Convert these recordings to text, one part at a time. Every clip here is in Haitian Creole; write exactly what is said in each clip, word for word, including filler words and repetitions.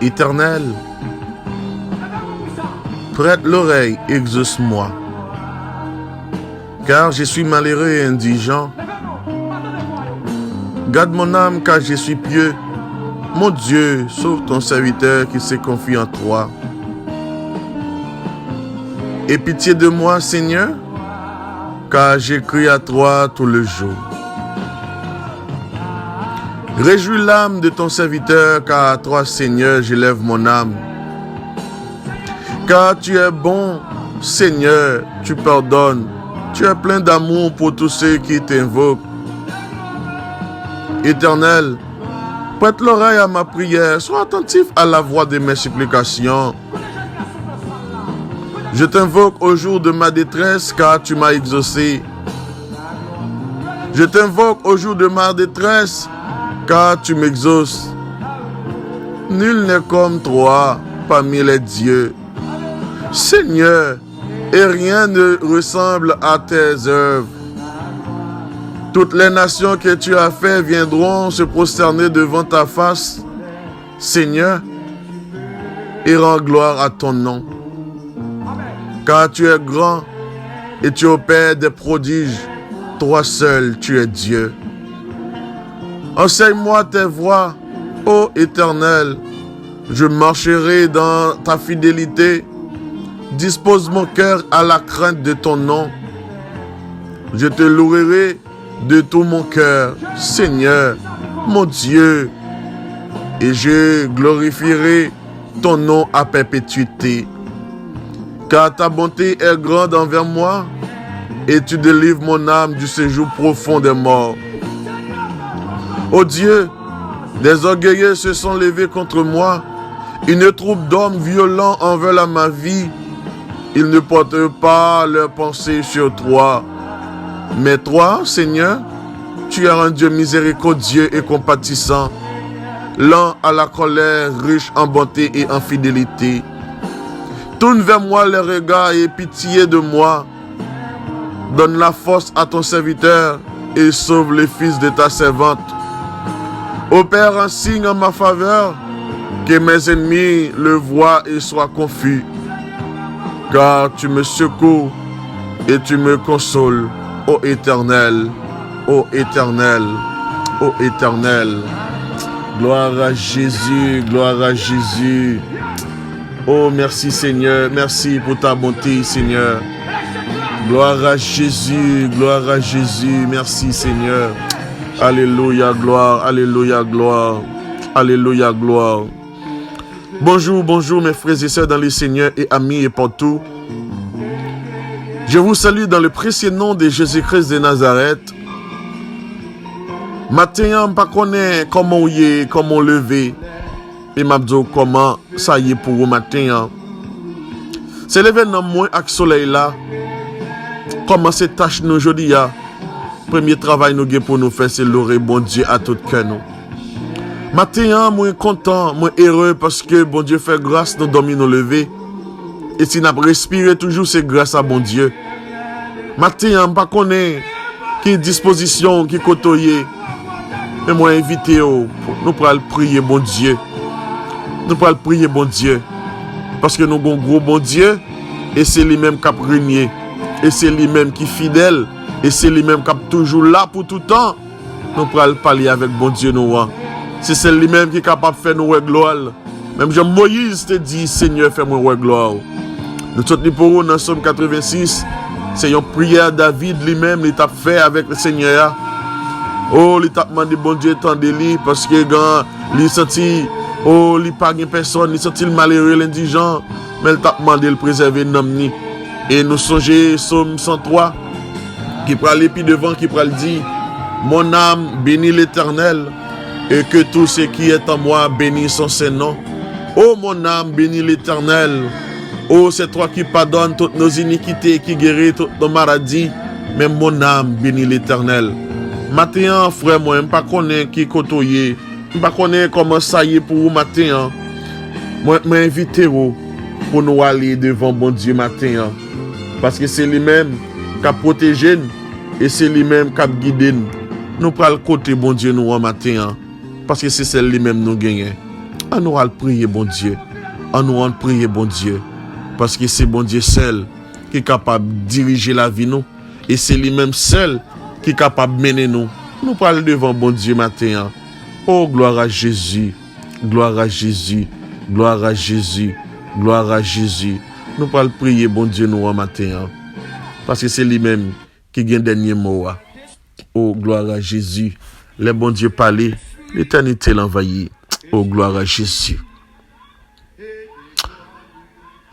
Éternel, prête l'oreille, exauce-moi, car je suis malheureux et indigent. Garde mon âme, car je suis pieux. Mon Dieu, sauve ton serviteur qui se confie en toi. Aie pitié de moi, Seigneur, car je crie à toi tout le jour. Réjouis l'âme de ton serviteur, car à toi, Seigneur, j'élève mon âme. Car tu es bon, Seigneur, tu pardonnes, tu es plein d'amour pour tous ceux qui t'invoquent. Éternel, prête l'oreille à ma prière, sois attentif à la voix de mes supplications. Je t'invoque au jour de ma détresse, car tu m'as exaucé. Je t'invoque au jour de ma détresse, car tu m'exauces. Nul n'est comme toi parmi les dieux. Seigneur, et rien ne ressemble à tes œuvres. Toutes les nations que tu as faites viendront se prosterner devant ta face, Seigneur, et rend gloire à ton nom. Car tu es grand et tu opères des prodiges, toi seul tu es Dieu. Enseigne-moi tes voies, ô Éternel, je marcherai dans ta fidélité. Dispose mon cœur à la crainte de ton nom. Je te louerai de tout mon cœur, Seigneur, mon Dieu, et je glorifierai ton nom à perpétuité. Car ta bonté est grande envers moi, et tu délivres mon âme du séjour profond des morts. Ô Dieu, des orgueilleux se sont levés contre moi, une troupe d'hommes violents en veulent à ma vie. Ils ne portent pas leur pensée sur toi. Mais toi, Seigneur, tu es un Dieu miséricordieux et compatissant, lent à la colère, riche en bonté et en fidélité. Tourne vers moi les regards et aie pitié de moi. Donne la force à ton serviteur et sauve le fils de ta servante. Opère un signe en ma faveur, que mes ennemis le voient et soient confus. Car tu me secours et tu me consoles, ô Éternel, ô Éternel, ô Éternel. Gloire à Jésus, gloire à Jésus. Oh, merci Seigneur, merci pour ta bonté, Seigneur. Gloire à Jésus, gloire à Jésus, merci Seigneur. Alléluia, gloire, alléluia, gloire, alléluia, gloire. Bonjour, bonjour mes frères et sœurs dans le Seigneur et amis et partout. Je vous salue dans le précieux nom de Jésus-Christ de Nazareth. Maten an, m pa konnen kòman w ye, kòman w leve. E m ap di w kòman sa ye pou ou maten an. Se leve nanm mwen ak solèy la. Kòmanse tach nou jodi a. Premye travay nou gen pou nou fè, se lore Bondye a tout kè nou. Maten an, mwen kontan, mwen ere paske Bondye fè gras nou dòmi nou leve. E si n ap respire toujou, se gras a Bondye. Maten an, m pa konnen ki dispozisyon w, ki kote w ye. Men mwen envite w, nou pral priye Bondye. Nou pral priye Bondye. Paske nou gon gwo Bondye, e se li menm k ap renye. E se li menm ki fidèl, e se li menm k ap toujou la pou toutan. Nou pral pale avèk Bondye nou an. Se sèl li menm ki kapab fè nou wè glwa l. Menm jan Moyiz te di, Senyè, fè mwen wè glwa w. Nou sot li pou ou nan Sòm katrevensis. Se yon priyè David li menm li t ap fè avèk Senyè a. O, li t ap mande Bondye tande li, paske gen, li santi, o, li pa gen pèsòn, li santi l malere, l endijan, men l t ap mande l prezève nanm ni. E nou sonje Sòm san twa, ki pral epi devan, ki pral di, Mon âme, bénis l'Éternel, et que tout ce qui est en moi bénisse son saint nom. Ô mon âme, bénis l'Éternel. Ô, c'est toi qui pardonnes toutes nos iniquités, qui guéris toutes nos maladies. Men mon âme, bénis l'Éternel. Maten an, frè mwen, m pa konnen ki kote w ye. M pa konnen kòman sa ye pou ou maten an. Mwen, mwen envite w pou nou ale devan Bondye maten an. Paske se li menm k ap pwoteje n e se li menm k ap gide n. Nou pral kote Bondye nou an maten an. Paske se sèl li menm nou genyen. Ann nou al priye Bondye. Ann nou al priye Bondye. Paske se Bondye sèl ki kapab dirije lavi nou. E se li menm sèl ki kapab mennen nou. Nou pral devan Bondye maten an. O, glwa a Jezi, glwa a Jezi, glwa a Jezi, glwa a Jezi. Nou pral priye Bondye nou an maten an. Paske se li menm ki gen dènye mo a. O, glwa a Jezi. Lè Bondye pale, letènite l anvayi. O, glwa a Jezi.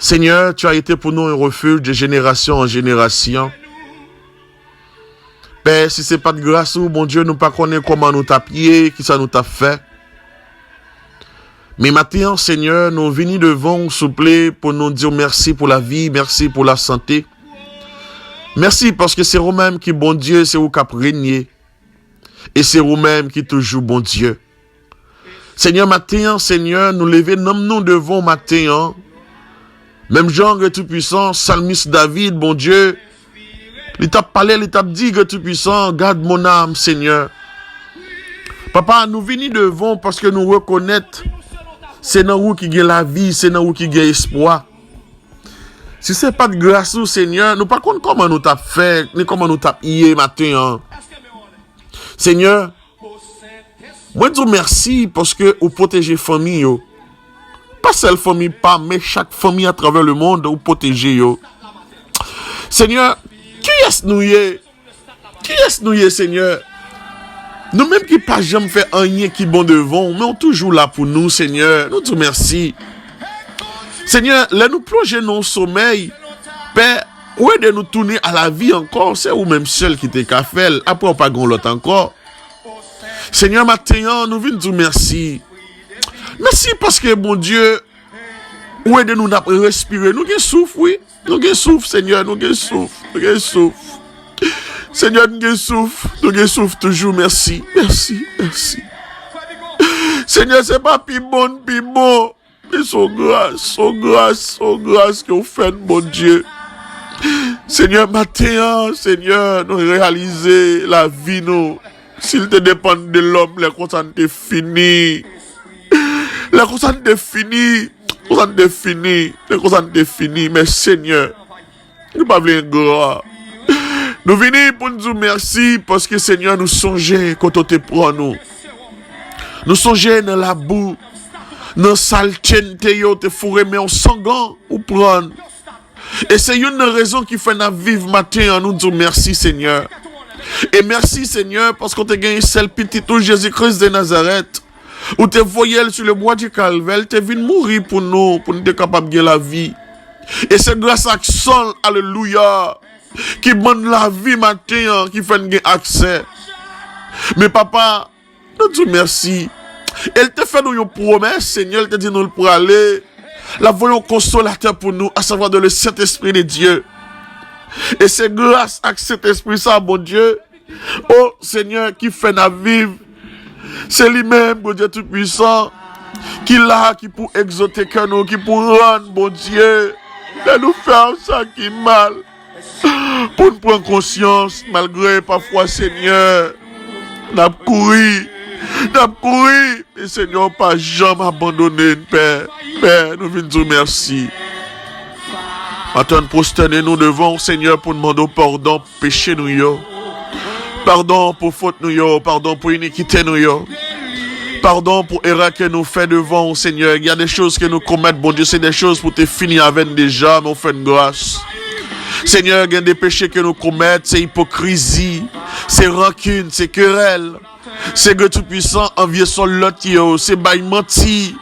Seigneur, tu as été pour nous un refuge de génération en génération. Pè, si se pa t gras ou, Bondye, nou pa konnen kòman nou t ap ye, kisa nou t ap fè. Men maten an, Senyè, nou vini devan w, souple, pou nou di w mèsi pou lavi, mèsi pou lasante. Mèsi paske se ou menm ki Bondye, se ou k ap renye. E se ou menm ki toujou Bondye. Senyè, maten an, Senyè, nou leve nanm nou devan w maten an. Menm jan Granmèt Toupisan, salmis David, Bondye, li t ap pale, li t ap di, Granmèt Toupisan, garde mon âme, Senyè. Papa, nou vini devan w paske nou rekonèt se nan ou ki gen lavi, se nan ou ki gen espwa. Si se pa t gras ou, Senyè, nou pa konn kòman nou t ap fè, ni kòman nou t ap ye maten an. Senyè, mwen di w mèsi paske ou pwoteje fanmi yo. Pa sèl fanmi pa m, men chak fanmi atravè lemonn, ou pwoteje yo. Senyè, kiyès nou ye? Kiyès nou ye, Senyè? Nou menm ki pa janm fè anyen ki bon devan w, men w toujou la pou nou, Senyè. Nou di w mèsi. Senyè, lè nou plonje nan yon somèy, Pè, ou ede nou tounen a lavi ankò. Se ou menm sèl ki te ka fè l. Apre w pa gen lòt ankò. Senyè, maten an, nou vin di w mèsi. Mèsi paske, Bondye, ou ede nou n ap respire. Nou gen souf, wi. Nou gen souf, Senyè, nou gen souf. Nou gen souf. Senyè, nou gen souf. Nou gen souf toujou. Mèsi, mèsi, mèsi. Senyè, se pa pi bon n pi bon. Men se yon gras, se yon gras, se yon gras ke w fè n, Bondye. Senyè, maten an, Senyè, nou reyalize lavi nou. Si l te depann de lòm, lè konsa n te fini. Lè konsa n te fini. Konsa n te fini. Lè konsa n te fini. Men, Senyè, nou pa vle engra. Nou vini pou n di w mèsi paske, Senyè, nou sonje kote w te pran nou. Nou sonje nan labou, nan saltye n te ye, w te foure men w san gan, ou pran n. E se youn nan rezon ki fè n ap viv maten an, nou di w mèsi, Senyè. E mèsi, Senyè, paske w te gen sèl pitit ou, Jezi Kris de Nazarèt. Ou te voye l sou le bwa di Kalvè, l te vin mouri pou nou, pou n te kapab gen lavi. E se gras ak san l, alelouya, ki ban n lavi maten an, ki fè n gen aksè. Men papa, nou di w mèsi. E l te fè nou yon pwomès, Senyè, l te di nou l prale. L ap voye yon konsolatè pou nou, asavwa de le Saint-Esprit de Dieu. E se gras ak Sentespri sa, Bondye, o Senyè, ki fè n ap viv. Se li menm, Bondye Toupisan, ki la, ki pou egzòte kè nou, ki pou rann, Bondye, lè nou fè sa ki mal, pou n pran konsyans, malgre pafwa, Senyè, n ap kouri, n ap kouri, men Senyè, w pa janm abandone n, Pè. Pè, nou vin di w mèsi. Antan n pwostène nou devan w, Senyè, pou n mande w padon peche nou yo. Padon pou fot nou yo, padon pou inikite nou yo. Padon pou erè ke nou fè devan w, Senyè. Il y a des choses que nous commettons, Bondye, se de choz pou te fini avè n deja, men w fè n gras. Senyè, gen de peche ke nou komèt, se ipokrizi, se rankin, se kerèl, se Granmèt Toupisan, anvye sòl lòt yo, se bay manti.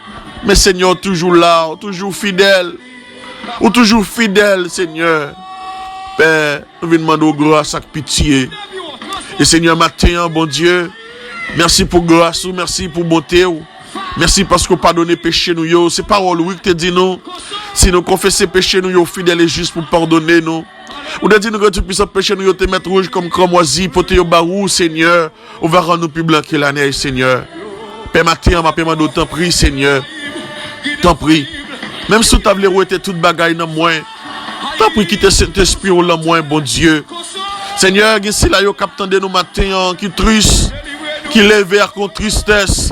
Men Senyè, w toujou la, w toujou fidèl. Ou toujou fidèl, Senyè. Pè, nou vin mande w gras ak pitye. E Senyè, maten an, Bondye, mèsi pou gras ou, mèsi pou bonte w. Mèsi paske w padone peche nou yo. Se pawòl ou wi ki te di nou, si nou konfese peche nou yo, w fidèl e jis pou padone nou. Ou te di nou ke tout pwisan peche nou yo te mèt wouj kòm kranmwazi, pote yo ba ou, Senyè. Ou va rann nou pi blan ke lanèj, Senyè. Pè, maten an, m ape mande w, tanpri, Senyè. Tanpri. Menm si w ta vle wete tout bagay nan mwen, tanpri, kite Sentespri w lan mwen, Bondye. Senyè, gen sila yo k ap tande nou maten an, ki tris, ki leve ak yon tristès.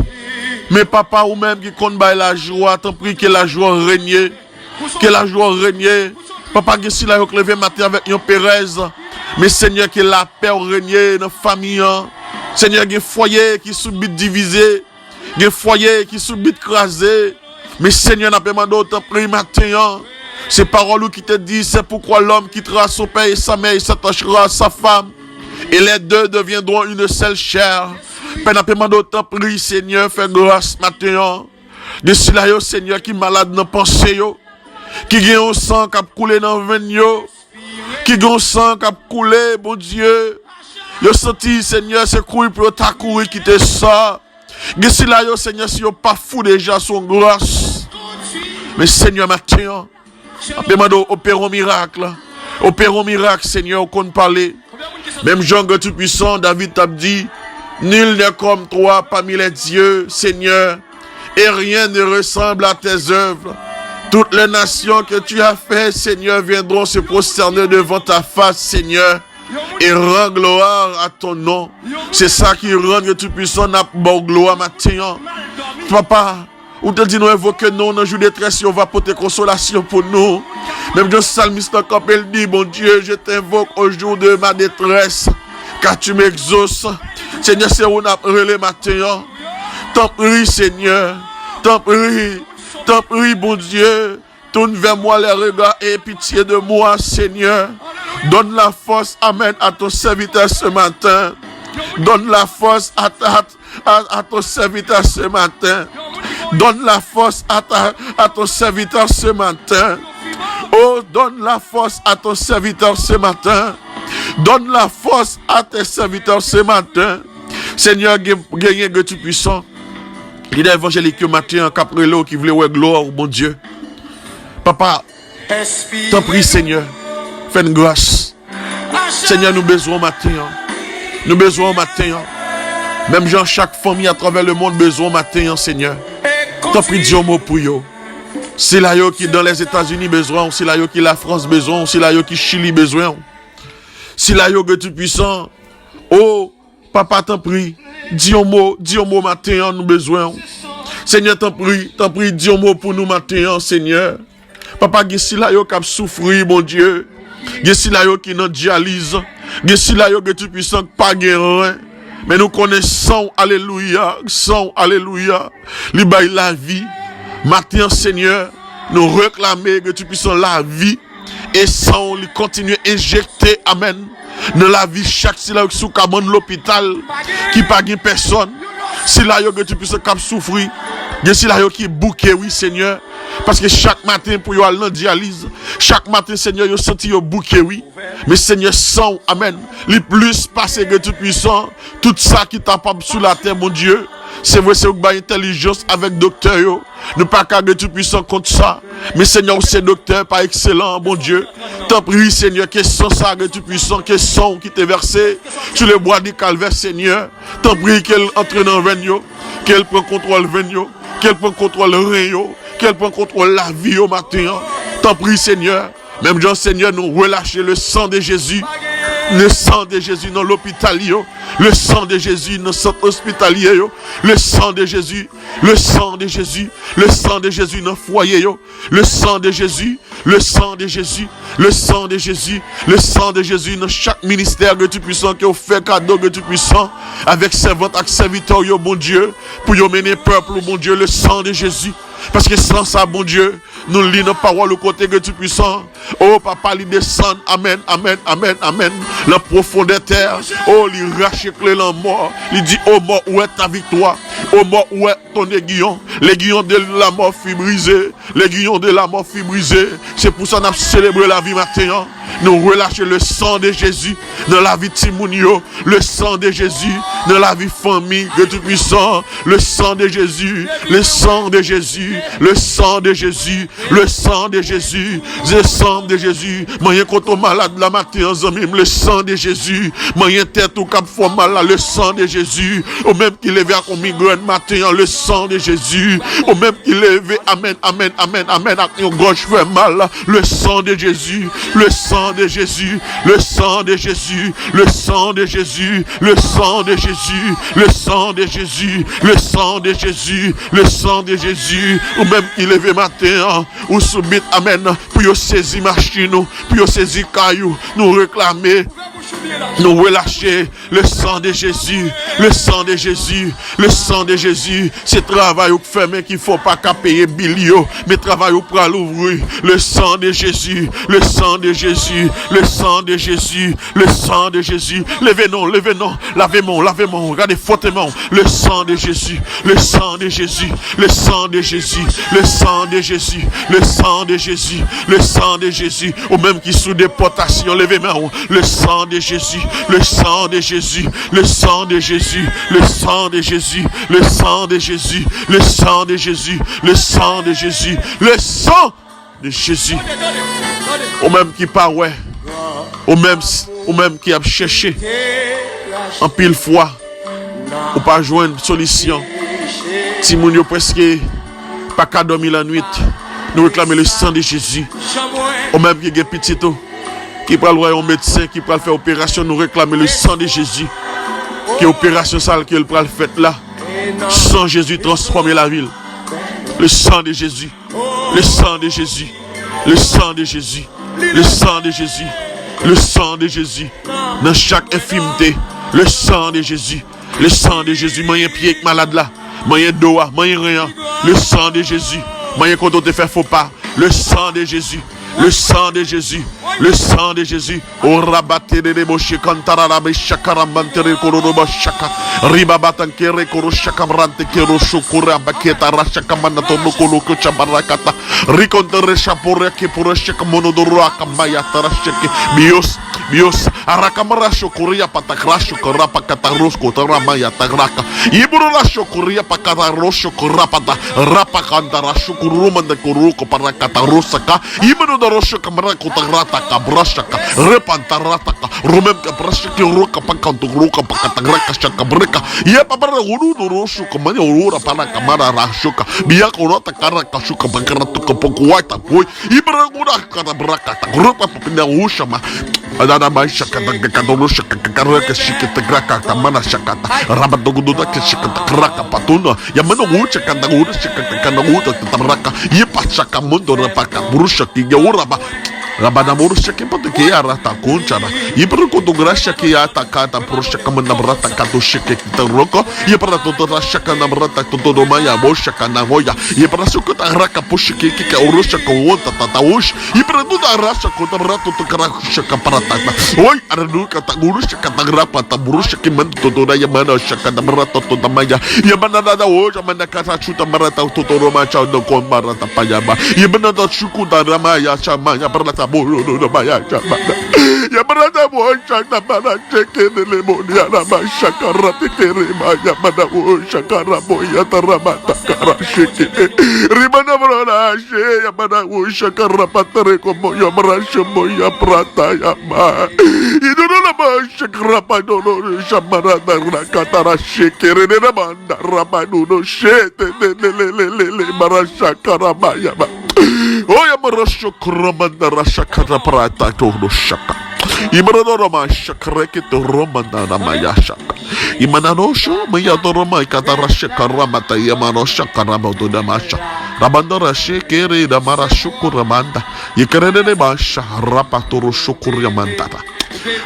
Men papa, ou menm ki konn bay lajwa, tanpri ke lajwa renye. Ke lajwa renye. Papa, gen sila yo k leve maten avèk yon perèz. Men Senyè, ke lapè w renye nan fanmi an. Senyè, gen fwaye ki sou bit divize. Gen fwaye ki sou bit kraze. Men Senyè, n ap mande w tanpri maten an. Se pawòl ou ki te di, c'est pourquoi l'homme quittera son père et sa mère et s'attachera à sa femme. Et les deux deviendront une seule chair. Pè, n ap mande w tanpri, Senyè, fè gras maten an. De sila yo, Senyè, ki malad nan panse yo, ki gen yon san k ap koule nan venn yo, ki gen yon san k ap koule, Bondye. Yo santi, Senyè, se kouri pou yo ta kouri kite sa. Gen sila yo, Senyè, si yo pa fou deja, se yon gras. Men, Senyè, maten an, m ap mande w opere yon mirak. Opere yon mirak, Senyè, ou konn pale. Menm jan Granmèt Toupisan, David t ap di, nul n'est comme toi parmi les dieux, Seigneur, et rien ne ressemble à tes œuvres. Toutes les nations que tu as faites, Seigneur, viendront se prosterner devant ta face, Seigneur, et rend gloire à ton nom. Se sa ki rann Granmèt Toupisan, n ap ba w glwa maten an. Papa, ou te di nou envoke non w nan jou detrès yo, va pote konsolasyon pou nou. Menm jan salmis lan kanpe, l di, Bondye, je t'invoque au jour de ma détresse, car tu m'exauces. Senyè, se ou n ap rele maten an. Tanpri, Senyè. Tanpri. Tanpri, Bondye. Tourne vers moi les regards et aie pitié de moi, Seigneur. Donne la force, amen, à ton serviteur ce matin. Donne la force à, ta- à, à ton serviteur ce matin. Donne la force à, ta- à ton serviteur ce matin. Oh, donne la force à ton serviteur ce matin. Donne la force à tes serviteurs ce matin. Senyè, gen- genyen Granmèt Toupisan. Lidè evanjelik yo maten an k ap rele w, ki vle wè glwa w, Bondye. Papa, tanpri, Senyè, fè n gras. Senyè, nou bezwen w maten an. Nou bezwen w maten an. Menm jan chak fanmi atravè lemonn bezwen w maten an, Senyè. Tanpri, di yon mo pou yo. Sila yo ki dan Lèzetazini bezwen w, sila yo ki Lafrans bezwen w, sila yo ki Chili bezwen w. Sila yo, Granmèt Toupisan, o, Papa, tanpri, di yon mo, di yon mo maten an, nou bezwen w. Senyè, tanpri, tanpri, di yon mo pou nou maten an, Senyè. Papa, gen sila yo k ap soufri, Bondye. Gen sila yo ki nan dyaliz. Gen sila yo, Granmèt Toupisan, k pa gen ren. Men nou konnen san w, alelouya, san w, alelouya, li bay lavi. Maten an, Senyè, nou reklame, Granmèt Toupisan, lavi. E san w li kontinye enjekte, amèn, nan lavi chak sila yo ki sou kabann lopital, ki pa gen pèsòn. Sila yo, Granmèt Toupisan, k ap soufri. Gen sila yo ki bouke, wi, Senyè. Paske chak maten pou yo al nan dyaliz, chak maten, Senyè, yo santi yo bouke, wi. Men, Senyè, san w, amèn, li plis pase, Granmèt Toupisan, tout sa ki kapab sou latè, Bondye. Se vre, se ou k bay entèlijans avèk doktè yo. Nou pa ka gen Toupisan kont sa. Men Senyè, ou se doktè pa ekselan, Bondye. Tanpri, Senyè, ke san sa gen Toupisan, ke san w ki te vèse sou le bwa di Kalvè, Senyè. Tanpri, ke l antre nan venn yo, ke l pran kontwòl venn yo, ke l pran kontwòl ren yo, ke l pran kontwòl lavi yo maten an. Tanpri, Senyè. Menm jan, Senyè, nou relache le sang de Jésus. Le sang de Jésus nan lopital yo. Le sang de Jésus nan sant ospitalye yo. Le sang de Jésus. Le sang de Jésus. Le sang de Jésus nan fwaye yo. Le sang de Jésus. Le sang de Jésus. Le sang de Jésus. Le sang de Jésus nan chak ministè, Granmèt Toupisan, ke w fè kado, Granmèt Toupisan, avèk sèvant ak sèvitè w yo, Bondye, pou yo mennen pèp ou, Bondye, le sang de Jésus. Paske san sa, Bondye, nou li nan pawòl ou kote, Granmèt Toupisan. O Papa, li desann. Amèn, amèn, amèn, amèn. Nan pwofondè tè. O, li rache kle lanmò. Li di, o mò, où est ta victoire? O mò, où est ton aiguillon? L'aiguillon de la mort fut brisé. L'aiguillon de la mort fut brisé. Se pou sa n ap selebre lavi maten an. Nou relache le sang de Jésus nan lavi timoun yo. Le sang de Jésus dans la vie famille de Tout-Puissant. Le sang de Jésus, le sang de Jésus, le sang de Jésus, le sang de Jésus, le sang de Jésus. Manyen kote w malad la maten an, zanmi m, le sang de Jésus. Manyen tèt ou k ap fè w mal la, le sang de Jésus. Ou menm ki leve ak yon migrèn, maten an, le sang de Jésus. Ou menm ki leve, amèn, amèn, amèn, amèn, ak yon gòj fè mal, le sang de Jésus, le sang de Jésus, le sang de Jésus, le sang de Jésus, le sang de Jésus, le sang de Jésus, le sang de Jésus, le sang de Jésus. Ou menm ki leve maten an, ou soubit, amèn, pou yo sezi machin ou, pou yo sezi kay ou, nou reklame, nou relache, le sang de Jésus, le sang de Jésus, le sang de Jésus. Se travay ou k fèmen ki fè w pa ka peye bil yo, men travay ou pral ouvri. Le sang de Jésus, le sang de Jésus, le sang de Jésus, le sang de Jésus. Leve non, leve non, lave men w, lave men w, gade fwote men w. Le sang de Jésus, le sang de Jésus, le sang de Jésus, le sang de Jésus, le sang de Jésus, le sang de Jésus. Ou menm ki sou depòtasyon, leve men w. Le sang de Jésus, le sang de Jésus, le sang de Jésus, le sang de Jésus, le sang de Jésus, le sang de Jésus, le sang de Jésus, le sang de Jésus. Ou menm ki pa wè, ou menm, ou menm ki ap chèche, anpil fwa, ou pa jwenn solisyon. Timoun yo prèske pa ka dòmi lannwit. Nou reklame le sang de Jésus. Ou menm ki gen pitit ou ki pral wè yon medsen, ki pral fè operasyon, nou reklame le sang de Jésus. Ke operasyon sa a ke l pral fèt la, san Jezi transfòme lavi l. Le sang de Jésus. Le sang de Jésus. Le sang de Jésus. Le sang de Jésus. Le sang de Jésus. Nan chak enfimte, le sang de Jésus. Le sang de Jésus. Manyen pye k malad la. Manyen do a. Manyen ren an. Le sang de Jésus. Manyen kote w te fè fo pa. Le sang de Jésus. Le sang de Jésus. Le sang de Jésus. O rabaterere boshe kantarara be shakara mantere kororo ba shaka. Riba batankere koro shaka brante kero shukura baketa rashaka manatono kolo kocha barakata. Rikontere shapore ke pura shaka monodoro akamaya tara sheke. Bios, bios, arakamara shukuri apata kara shukura pakata rosko tara maya taraka. Iburu la shukuri apakata roshukura pata. Rapakanta rashukuru manda kuru koparakata rosaka. Imano da rosha kamara kota rata kabra shaka. Repanta rata ka. Romem kabra shiki roka pakanto roka pakata raka shaka breka. Ye papara uru do roshu kamani ura para kamara rashuka. Biya korota kara kashuka pakara tuka pokuwaita boy. Ibra gura kata braka ta. Ropa papina ushama. Adada mai shaka da kata rosha kakara kashiki tagraka tamana shakata. Rabadogudu da kashika tagraka patuna. Yamana ucha kanda ucha kanda uta tabraka. Yipa shaka mundo rapaka brusha kiga uraba. Rabada brusha ke pata ke ara ta kunchara. Yipra kutu grasha ke ata kata brusha kamana brata katu shike kita roko. Yipra tutu rasha kana brata tutu domaya bosha kana goya. Yipra sukuta raka pushi ke kika urusha ko wonta tata ush. Yipra tutu rasha kuta brata tutu kara shaka paratata. Oi, aradu kata guru shaka tagrapa ta brusha ke man tutu da yamana shaka da brata tutu maya. Yamana da da uja mana kata chuta marata totoro macha no kon marata payaba. Yebana da chuku da rama ya chama ya barata boro do do maya chama. Yabana da bo shaka mara cheke de le bo ya rama shaka rate kere maya mana o shaka rabo ya tarama takara sheke. Ribana brona she yabana o shaka rapatare komo ya mara shemo ya prata ya ma. Idoro la ma shaka rapado no shamara da rakatara sheke re de na man. Rabaduno shete de le le le le le marasha karabayaba. Oya marasho kromanda rasha karaparata todo shaka. Imaradoro ma shakre ke to romanda ramaya shaka. Imanano sho maya to roma katara ramata yamano shaka raboto damasha. Rabandara shekere da marashuku ramanda. Yekere de masha rapatoro shukuri mandara.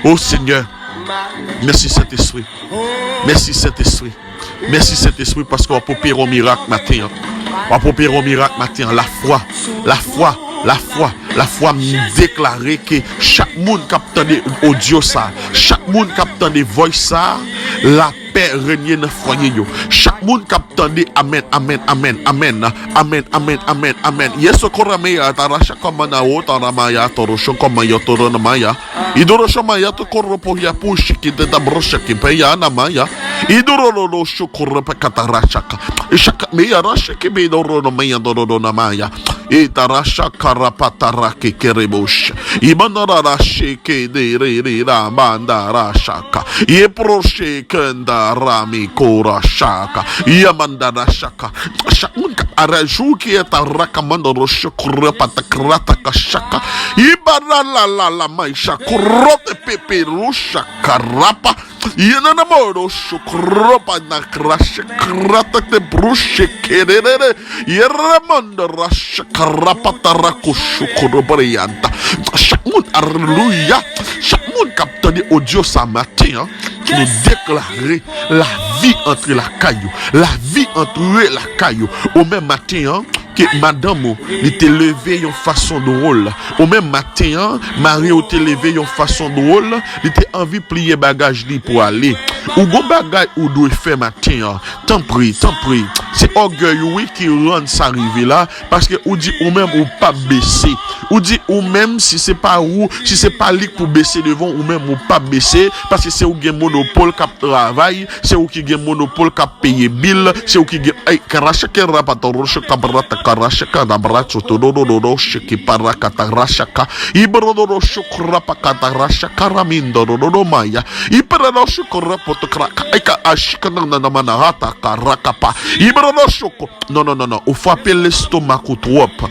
Oh Seigneur, merci Saint-Esprit. Merci Saint-Esprit. Mèsi Sentespri paske w ap opere yon mirak maten an. W ap opere yon mirak maten an. Lafwa, lafwa, lafwa, lafwa, m deklare ke chak moun k ap tande odyo sa, chak moun k ap tande voice sa, lapè renye nan fwaye yo. Chak moun k ap tande amèn, amèn, amèn, amèn, amèn, amèn, amèn, amèn. Yeso korame ya tara shaka mana wo tara maya toro shoko mayo toro na maya. Idoro shomaya to koropo ya pushi ki te da brosha ki pe ya na maya. Idoro lo lo shukura pa katara shaka. Shaka me ya rasha ki be doro no maya doro do na maya. Itarasha karapatara kekerebosh. Ibandarashe kederera bandarashaka. Iproshe kendaramikorashaka. Yamandarashaka. Chak moun k ap arajou ki eta rakamando roshokro patakrata kashaka. Ibara la la la maisha korote pepe rusha karapa. Yenanamoro shokro panakra shekrata te bruche kerere. Yeramando rasha karapata rako shokro breyanta. Chak moun, alelouya. Chak moun k ap tande odyo sa maten an, nou deklare lavi antre lakay ou. Lavi antre lakay ou. Ou menm maten an, ke madanm ou, li te leve yon fason dwòl. Ou menm maten an, mari ou te leve yon fason dwòl, li te anvi pliye bagaj li pou ale. Ou gon bagay ou dwe fè maten an. Tanpri, tanpri. Se ògèy ou wi ki rann sa rive la, paske ou di ou menm ou p ap bese. Ou di ou menm, si se pa ou, si se pa li k pou bese devan ou, ou menm ou p ap bese, paske se ou gen monopòl k ap travay, se ou ki gen monopòl k ap peye bil, se ou ki gen, ay, karacheke rapata roche kabrata karacheka dabra soto dodododo sheke parakata rachaka, ibrododo shokrapakata rachaka ramindo dododo maya, ipredo shokora potokraka, ay ka ashika nananamana rata karakapa, ibrodo shoko. Non, non, non, non. Ou frape lestomak ou twòp.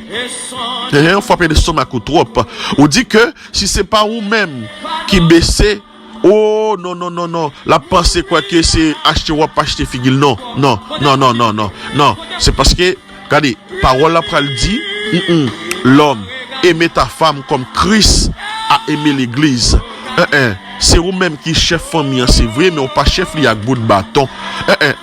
Ehe, ou frape lestomak ou twòp. Ou di ke si se pa ou menm ki bese, oh, non, non, non, non. L ap panse kwè ke se achte w ap achte figi l. Non, non, non, non, non, non. Non. Se paske, gade, pawòl la pral di, mm, mm, l'homme, aime ta femme comme Christ a aimé l'église. En, en. Se ou menm ki chèf fanmi an, se vre, men ou pa chèf li ak bout baton. En, en.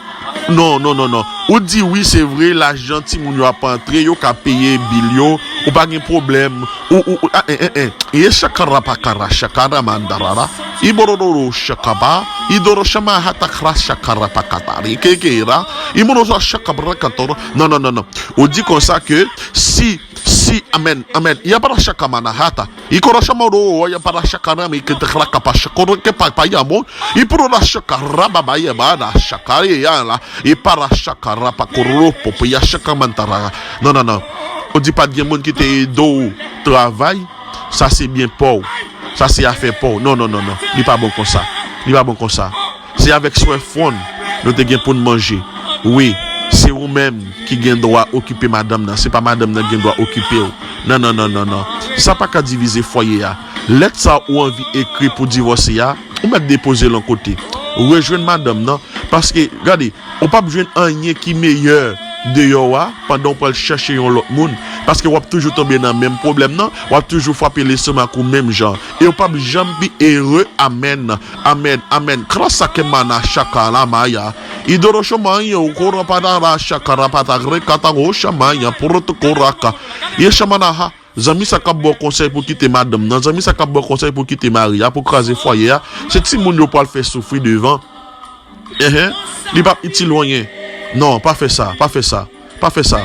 Non, non, non, non. Ou di wi, se vre, lajan timoun yo ap antre, yo ka peye bil yo, ou pa gen pwoblèm. Ou, ou, ou, a, en, en, en. Ye shakara pakara, shakara mandarara. Ibororo shakaba, idoro shama hatakra shakara pakatari, kekera, imoro shakabra katoro. Non, non, non, non. Ou di konsa ke si, si, amen, amen. Ya para shaka manahata. Ikoro shama ro, ya para shakara, mi ke te krakapa shakoro ke pa, pa ya bon. Ipro la shakara, baba, ya ba la shakara, ya la. Ipara shakara, pa koro, popo, ya shaka mantara. Non, non, non. Ou di pa t gen moun ki te ede w travay. Sa se byen pa w. Sa se afè pa w. Non, non, non, non. Li pa bon konsa. Li pa bon konsa. Se avèk swè fwon nou te gen pou n manje. Wi, se ou menm ki gen dwa okipe madanm nan. Se pa madanm nan ki gen dwa okipe w. Non, non, non, non, non. Sa pa ka divize fwaye a. Lèt sa ou anvi ekri pou divòse a, ou mèt depoze l yon kote. Rejwenn madanm nan. Paske, gade, ou p ap jwenn anyen ki meyè deyò a pandan w pral chèche yon lòt moun. Paske w ap toujou tonbe nan menm pwoblèm nan, w ap toujou frape lestomak ou menm jan. E w p ap janm pi ere. Amèn, amèn, amèn. Krasa ke mana shaka la maya. Idoro shomaya, okoro patara shaka rapata gre kata go shamaya, poroto koraka. Ye shamanaha. Zanmi sa k ap ba w konsèy pou kite madanm nan, zanmi sa k ap ba w konsèy pou kite mari a, pou kraze fwaye a, se timoun yo pral fè soufri devan. Enhen, li p ap itil ou anyen. Non, pa fè sa, pa fè sa, pa fè sa.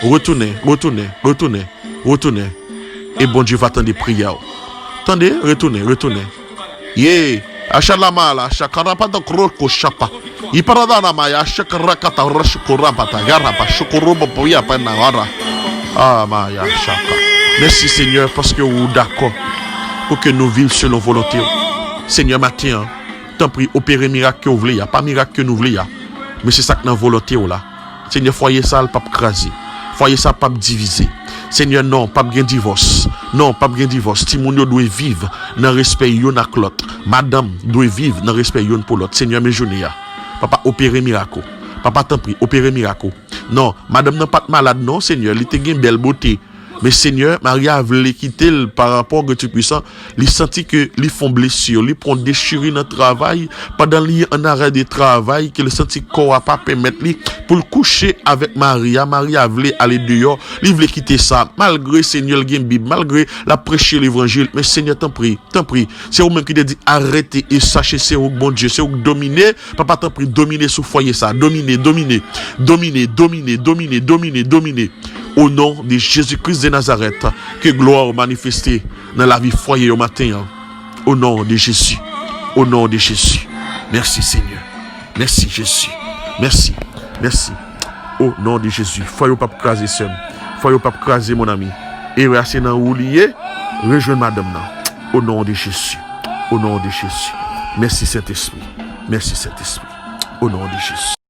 Retounen, retounen, retounen, retounen. E Bondye va tande priyè w. Tande, retounen, retounen. Ye, achalama la, chakarapata kroko chapa. Iparadana maya, chakarakata rashukurapata, yarapa, shukuru bopoya panawara. Ah, maya, chaka. Mèsi, Senyè, paske ou dakò pou ke nou viv selon volonte w. Senyè, maten an, tanpri, opere mirak ke w vle a, pa mirak ke nou vle a. Men se sa k nan volonte w la. Senyè, fwaye sa a, l p ap kraze. Fwaye sa a p ap divize. Senyè, non, p ap gen divòs. Non, p ap gen divòs. Timoun yo dwe viv nan respè youn ak lòt. Madanm dwe viv nan respè youn pou lòt. Senyè, men jounen an. Papa, opere mirak ou. Papa, tanpri, opere mirak ou. Non, madanm nan pa t malad, non, Senyè. Li te gen bèl bote. Men Senyè, mari a vle kite l pa rapò Granmèt Toupisan. Li santi ke li fè yon blesi, li pran yon dechiri nan travay, pandan li an arè de travay, ke li santi kò a pa pèmèt li pou l kouche avèk mari a. Mari a vle ale deyò, li vle kite sa. Malgre Senyè l gen Bib, malgre l ap preche levanjil, men Senyè, tanpri, tanpri, se ou menm ki te di, arete e sache se ou k Bondye, se ou k domine. Papa, tanpri, domine sou fwaye sa, domine, domine, domine. O non de Jezi Kris de Nazarèt, ke glwa w manifeste nan lavi fwaye yo maten an. O non de Jezi. O non de Jezi. Mèsi, Senyè. Mèsi, Jezi. Mèsi. Mèsi. O non de Jezi. Fwaye w p ap kraze, sè m. Fò yo p ap kraze, mon ami. Erè a se nan ou li ye. Rejwenn madanm nan. O non de Jezi. O non de Jezi. Mèsi, Sentespri. Mèsi, Sentespri. O non de Jezi.